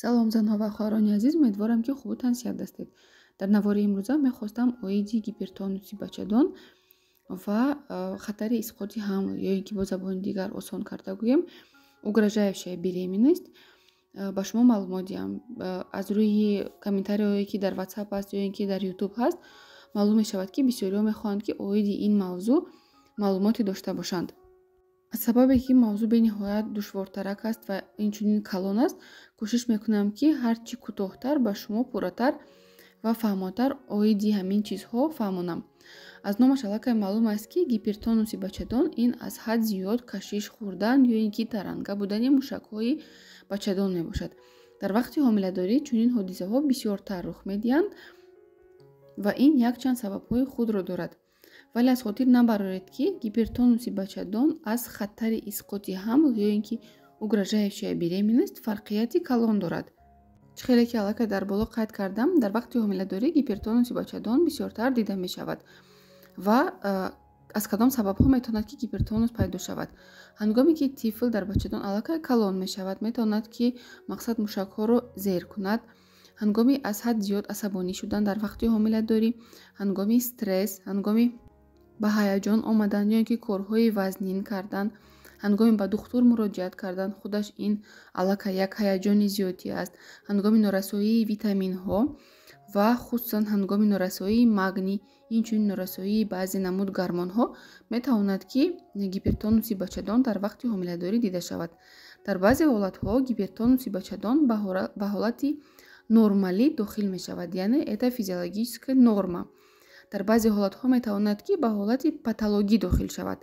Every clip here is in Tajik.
Салом, занҳо ва хоҳарони азиз! Умедворам, ки хубу тансиҳат ҳастед. Дар навори имрӯза мехостам оиди гипертонуси бачадон ва хатари исқоти ҳамл, ё ин ки бо забони дигар осон карда гӯем, угрожающая беременность, ба шумо маълумот диҳам. Аз рӯи комментариҳое, ки дар WhatsApp аст ё ин ки дар YouTube ҳаст, маълум мешавад, ки бисёриҳо мехоҳанд, ки оиди ин мавзӯъ маълумоте дошта бошанд. Аз сабабе ки мавзӯъ бениҳоят душвортарак аст ва инчунин калон аст, кӯшиш мекунам, ки ҳарчи кӯтоҳтар ба шумо пурратар ва фаҳмотар оиди ҳамин чизҳо фаҳмонам. Аз номаш аллакай маълум аст, ки гипертонуси бачадон ин аз ҳад зиёд кашиш хӯрдан ё ин ки таранга будани мушакҳои бачадон мебошад. Дар вақти ҳомиладорӣ чунин ҳодисаҳо бисёртар рух медиҳанд ва ин якчанд сабабҳои худро дорад. Вале аз хотир набароред, ки гипертонуси бачадон аз хатари исқоти ҳамл ё ин ки угрожающая беременность фарқияти калон дорад. Чӣ хеле ки аллакай дар боло қайд кардам, дар вақти ҳомиладорӣ гипертонуси бачадон бисёртар дида мешавад. Ва аз кадом сабабҳо метавонад, ки гипертонус пайдо шавад? Ҳангоме ки тифл дар бачадон аллакай калон мешавад, метавонад, ки мақсад мушакҳоро зер кунад. Ҳангоми аз ҳад зиёд асабонӣ шудан дар вақти ҳомиладорӣ, ҳангоми стресс, ҳангоми ба ҳаяҷон омадан ё ин ки корҳои вазнин кардан, ҳангоми ба духтур муроҷиат кардан, худаш ин аллакай як ҳаяҷони зиёдӣ аст, ҳангоми норасоии витаминҳо ва хусусан ҳангоми норасоии магний, инчунин норасоии баъзе намуд гармонҳо метавонад, ки гипертонуси бачадон дар вақти ҳомиладорӣ дида шавад. Дар баъзе ҳолатҳо гипертонуси бачадон ба ҳолати нормалӣ дохил мешавад, яъне это физиологическая норма. Дар баъзе ҳолатҳо метавонад, ки ба ҳолати патологӣ дохил шавад.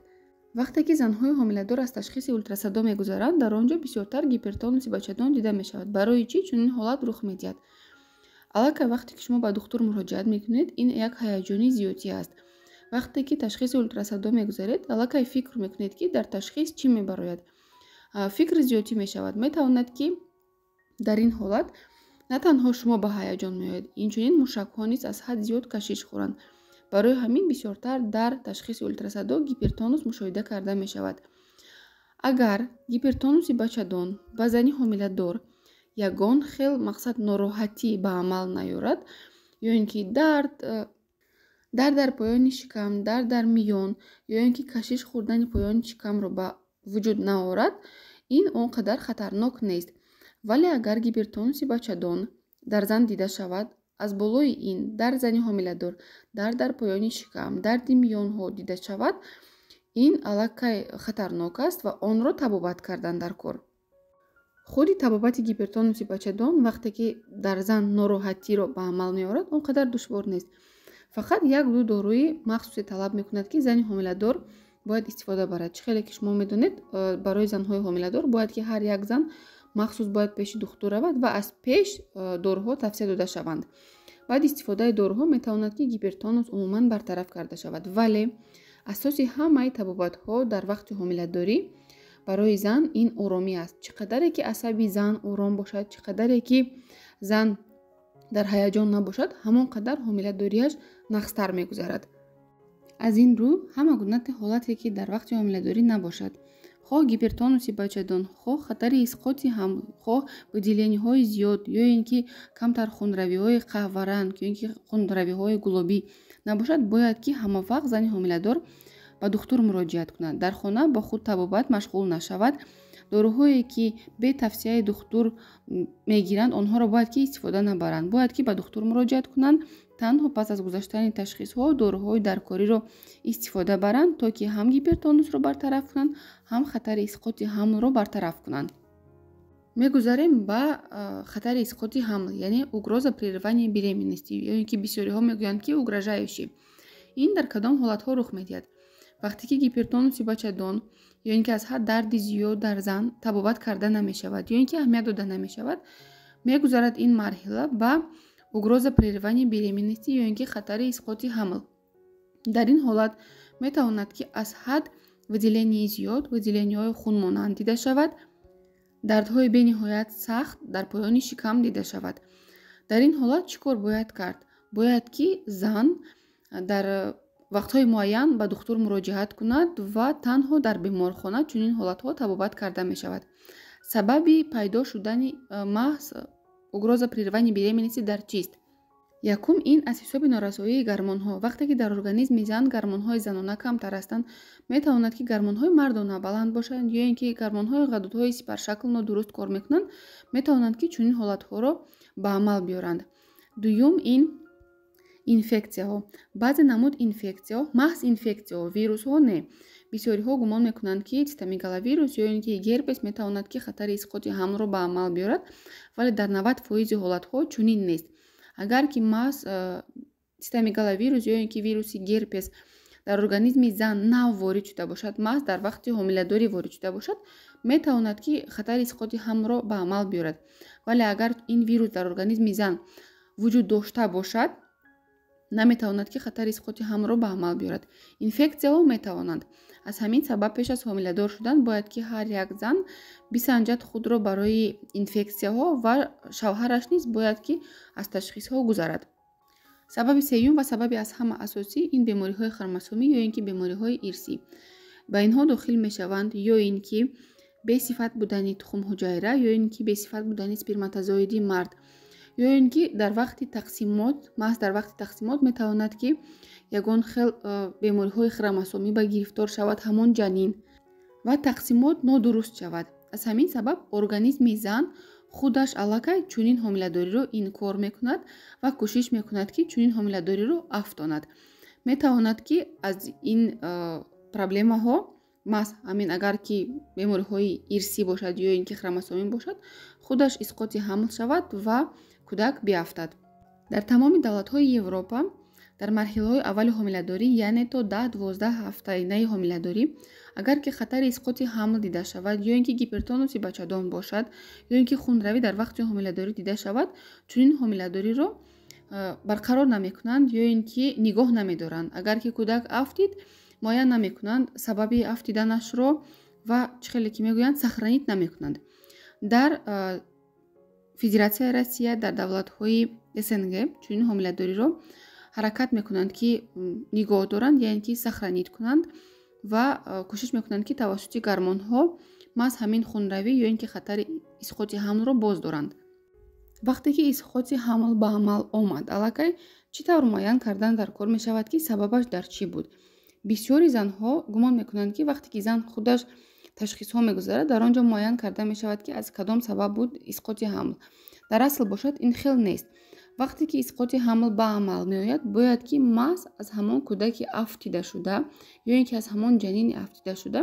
Вақте ки занҳои ҳомиладор аз ташхиси ултрасадо мегузаранд, дар он ҷо бисёртар гипертонуси бачадон дида мешавад. Барои чӣ чунин ҳолат рух медиҳад? Аллакай вақте ки шумо ба духтур муроҷиат мекунед, ин як ҳаяҷони зиёдӣ аст. Вақте ки ташхиси ултрасадо мегузаред, аллакай фикр мекунед, ки дар ташхис чӣ мебарояд. Фикри зиёдтӣ мешавад. Метавонад, ки дар ин ҳолат на танҳо шумо ба ҳаяҷон меоед, инчунин мушакҳо низ аз ҳад зиёд кашиш хӯранд. Барои ҳамин бисёртар дар ташхиси ултрасадо гипертонус мушоҳида карда мешавад. Агар гипертонуси бачадон ба зани ҳомиладор ягон хел мақсад нороҳатӣ ба амал наёрад, ё ин ки дард дар поёни шикам, дард дар миён ё ин ки кашиш хӯрдани поёни шикамро ба вуҷуд наорад, ин он қадар хатарнок нест. Вале агар гипертонуси бачадон дар зан дида шавад, аз болои ин дар зани ҳомиладор дард дар поёни шикам, дарди миёнҳо дида шавад, ин аллакай хатарнок аст ва онро табобат кардан дар кор. Худи табобати гипертонуси бачадон, вақте ки дар зан нороҳатиро ба амал меорад, он қадар душвор нест. Фақат як-ду доруи махсусе талаб мекунад, ки зани ҳомиладор бояд истифода барад. Чӣ хеле ки шумо медонед, барои занҳои ҳомиладор бояд, ки ҳар як зан махсус бояд пеши духтур равад ва аз пеш доруҳо тавсия дода шаванд. Баъди истифодаи доруҳо метавонад, ки гипертонус умуман бартараф карда шавад. Вале асоси ҳамаи табобатҳо дар вақти ҳомиладорӣ барои зан ин оромӣ аст. Чӣ қадаре ки асаби зан ором бошад, чӣ қадаре ки зан дар ҳаяҷон набошад, ҳамон қадар ҳомиладориаш нағзтар мегузарад. Аз ин рӯ ҳама гуна ҳолате, ки дар вақти ҳомиладорӣ набошад, хоҳ гипертонуси бачадон, хоҳ хатари исқоти ҳамл, хоҳ выделениҳои зиёд ё ин ки камтар хунравиҳои қаҳваранг ё ин ки хунравиҳои гулобӣ набошад, бояд, ки ҳама вақт зани ҳомиладор ба духтур муроҷиат кунад, дар хона бо худ табобат машғул нашавад. Доруҳое, ки бе тавсияи духтур мегиранд, онҳоро бояд, ки истифода набаранд, бояд, ки ба духтур муроҷиат кунанд, танҳо пас аз гузаштани ташхисҳо доруҳои даркориро истифода баранд, то ки ҳам гипертонусро бартараф кунанд, ҳам хатари исқоти ҳамлро бартараф кунанд. Мегузарем ба хатари исқоти ҳамл, яъне угроза прерывания беременности, ё ин ки бисёриҳо мегӯянд, ки угрожающий. Ин дар кадом ҳолатҳо рух медиҳад? Вақте ки гипертонуси бачадон ё ин ки аз ҳад дарди зиёд дар зан табобат карда намешавад ё ин ки аҳамият дода намешавад, мегузарад ин марҳила ба угроза прерывания беременности ё ин ки хатари исқоти ҳамл. Дар ин ҳолат метавонад, ки аз ҳад выделенияи зиёд, выделениҳои хунмонанд дида шавад, дардҳои бениҳоят сахт дар поёни шикам дида шавад. Дар ин ҳолат чӣ кор бояд кард? Бояд, ки зан дар вақтҳои муайян ба духтур муроҷиат кунад ва танҳо дар беморхона чунин ҳолатҳо табобат карда мешавад. Сабаби пайдо шудани маҳз Угроза прерывания беременности дар чист? Якум, ин аз ҳисоби норасоии гармонҳо. Вақте ки дар организми зан гармонҳои занона камтар ҳастанд, метавонад, ки гармонҳои мардона баланд бошанд ё ин ки гармонҳои ғадудҳои сипаршакл нодуруст кор мекунанд, метавонанд, ки чунин ҳолатҳоро ба амал биёранд. Дуюм, ин инфексияҳо. Баъзе намуд инфексияҳо, маҳз инфексияҳо, вирусҳо не. Бисёриҳо гумон мекунанд, ки цитомегаловирус ё ин ки герпес метавонад, ки хатари исқоти ҳамлро ба амал биёрад, вале дар 90% ҳолатҳо чунин нест. Агар ки маҳз цитомегаловирус ё ин ки вируси герпес дар организми зан нав ворид шуда бошад, маҳз дар вақти ҳомиладорӣ ворид шуда бошад, метавонад, ки хатари исқоти ҳамлро ба амал биёрад. Вале агар ин вирус дар организми зан вуҷуд дошта бошад, наметавонад, ки хатари исқоти ҳамлро ба амал биёрад. Инфексияҳо метавонанд. Аз ҳамин сабаб пеш аз ҳомиладор шудан бояд, ки ҳар як зан бисанҷад худро барои инфексияҳо ва шавҳараш низ бояд, ки аз ташхисҳо гузарад. Сабаби сеюм ва сабаби аз ҳама асосӣ ин бемориҳои хромосомӣ ё ин ки бемориҳои ирсӣ. Ба инҳо дохил мешаванд ё ин ки бесифат будани тухмҳуҷайра, ё ин ки бесифат будани сперматозоиди мард, ё ин ки дар вақти тақсимот, маҳз дар вақти тақсимот метавонад, ки ягон хел бемориҳои хромосомӣ ба гирифтор шавад ҳамон ҷанин ва тақсимот нодуруст шавад. Аз ҳамин сабаб организми зан худаш аллакай чунин ҳомиладориро инкор мекунад ва кӯшиш мекунад, ки чунин ҳомиладориро афтонад. Метавонад, ки аз ин проблемаҳо, маҳз ҳамин агар ки бемориҳои ирсӣ бошад ё ин ки хромосомӣ бошад, худаш исқоти ҳамл шавад ва кӯдак биафтад. Дар тамоми давлатҳои Европа дар марҳилаҳои аввали ҳомиладорӣ, яъне то 10-12 ҳафтаинаи ҳомиладорӣ, агар ки хатари исқоти ҳамл дида шавад ё ин ки гипертонуси бачадон бошад, ё ин ки хунравӣ дар вақти ҳомиладорӣ дида шавад, чунин ҳомиладориро барқарор намекунанд ё ин ки нигоҳ намедоранд. Агар ки кӯдак афтид, муайян намекунанд сабаби афтиданашро ва чӣ хеле ки мегӯянд, сохранить намекунанд. Дар Федератсияи Россия, дар давлатҳои СНГ чунин ҳомиладориро ҳаракат мекунанд, ки нигоҳ доранд, яъне ки сохранить кунанд ва кӯшиш мекунанд, ки тавассути гармонҳо маҳз ҳамин хунравӣ ё ин ки хатари исқоти ҳамлро боз доранд. Вақте ки исқоти ҳамл ба амал омад, аллакай чӣ тавр муайян кардан дар кор мешавад, ки сабабаш дар чӣ буд? Бисёри занҳо гумон мекунанд, ки вақте ки зан худаш ташхисҳо мегузарад, дар он ҷо муайян карда мешавад, ки аз кадом сабаб буд исқоти ҳамл. Дар асл бошад, ин хел нест. Вақте ки исқоти ҳамл ба амал меояд, бояд, ки маҳз аз ҳамон кӯдаки афтидашуда ё ин ки аз ҳамон ҷанини афтидашуда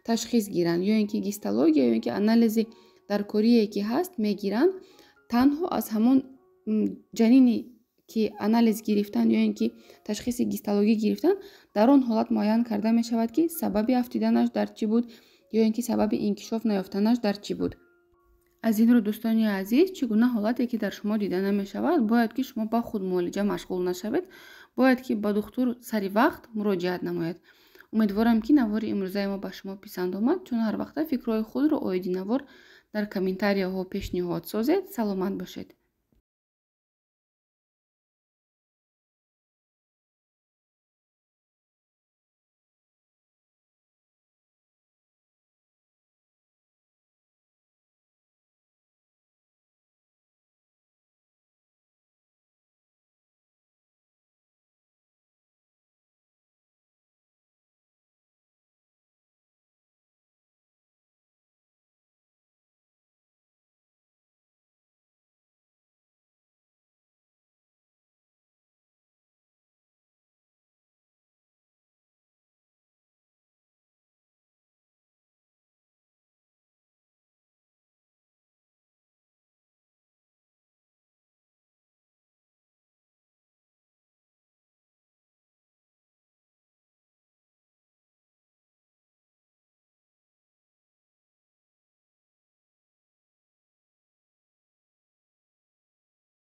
ташхис гиранд, ё ин ки гистология, ё ин ки анализи даркорие ки ҳаст, мегиранд. Танҳо аз ҳамон ҷанине ки анализ гирифтан ё ин ки ташхиси гистологӣ гирифтан, дар он ҳолат муайян карда мешавад, ки сабаби афтиданаш дар чӣ буд ё ин ки сабаби инкишоф наёфтанаш дар чӣ буд. Аз ин рӯ, дӯстони азиз, чӣ гуна ҳолате ки дар шумо дида намешавад, бояд, ки шумо ба худмуолиҷа машғул нашавед, бояд, ки ба духтур сари вақт муроҷиат намоед. Умедворам, ки навори имрӯзаи мо ба шумо писанд омад. Чун ҳар вақта, фикрҳои худро оиди навор дар комментарияҳо пешниҳод созед. Саломат бошед.